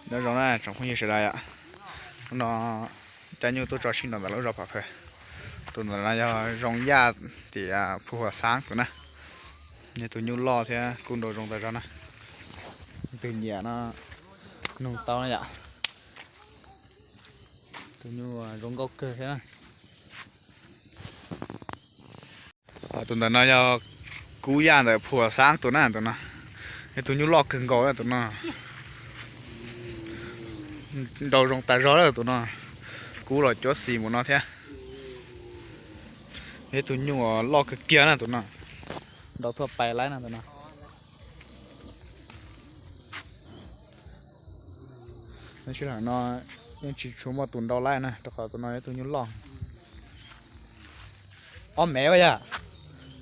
Nyob zoo na tsoom phooj ywg sawv daws yom. Hnub no cab nyuj tuaj tso sib nraus ntawm lub zos Pham Phawj. Tus ntawm no yog Zoo Yaj tim Phu Huam Xaab tus na. Yog tus nyuj loj thiab kuj nraus zoo tas zog na. Leej twg nyiam no nug tau na yom. Tus nyuj zoo nkauj kawg thiab na. Tus ntawm no yog Kub Yaj ntawm Phu Huam Xaab tus na, tus no yog tus nyuj loj kawg nkaus na tus no. Nraus zoo tas zog lawm tus no. Kub los cuab xis mus no thiab. Yog tus nyuj uas loj kawg kiag na tus no. Nraus thuaj pais laib na tus no. Nyob sij hawm no yeej tsis tshua muaj tus nraus laib na rau qhov tus no yog tus nyuj loj. Ob mev yom,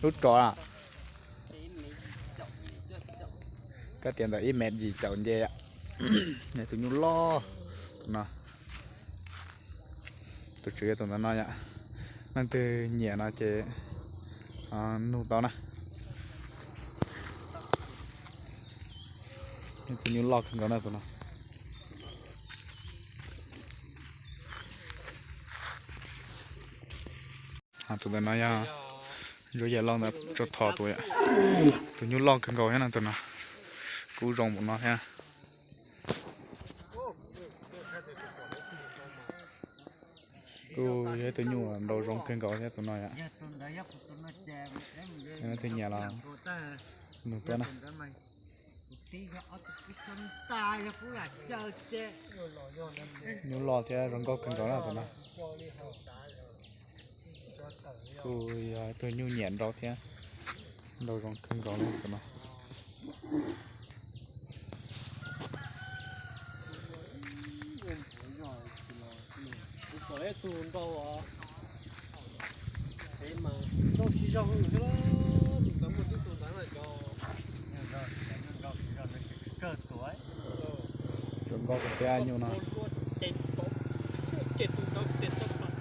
lub rov. Koj tias ntawm ib mev yim caum nce yom. Yog tus nyuj loj tus no. Tus tswv yog tus ntawm no yom. Leej twg nyiam no ces nug tau na. Tus nyuj loj kawg nkaus na tus no. Tus ntawm no yog Ntsuab Yaj Lauj ntawm Tsau Thos tus, tus nyuj loj kawg nkaus thiab no tus no. Kub zoo mus no thiab. Kuj yog ib tug nyuj nraus zoo kawg nkaus thiab tus no yom. Leej twg nyiam los nug tuaj na. Nyuj loj thiab zoo nkauj kawg nkaus na tus no. Kuj yog ib tug nyuj nyiam nraus thiab, nraus zoo kawg nkaus li tus no. Kuv pom ib tug nraus os, es mas nraus tsis zoo thiab, tus ntawd muaj tib tug ntawd na cov. Zoo nkauj tiag nyuj no. Ces tus ntawd ces tau pam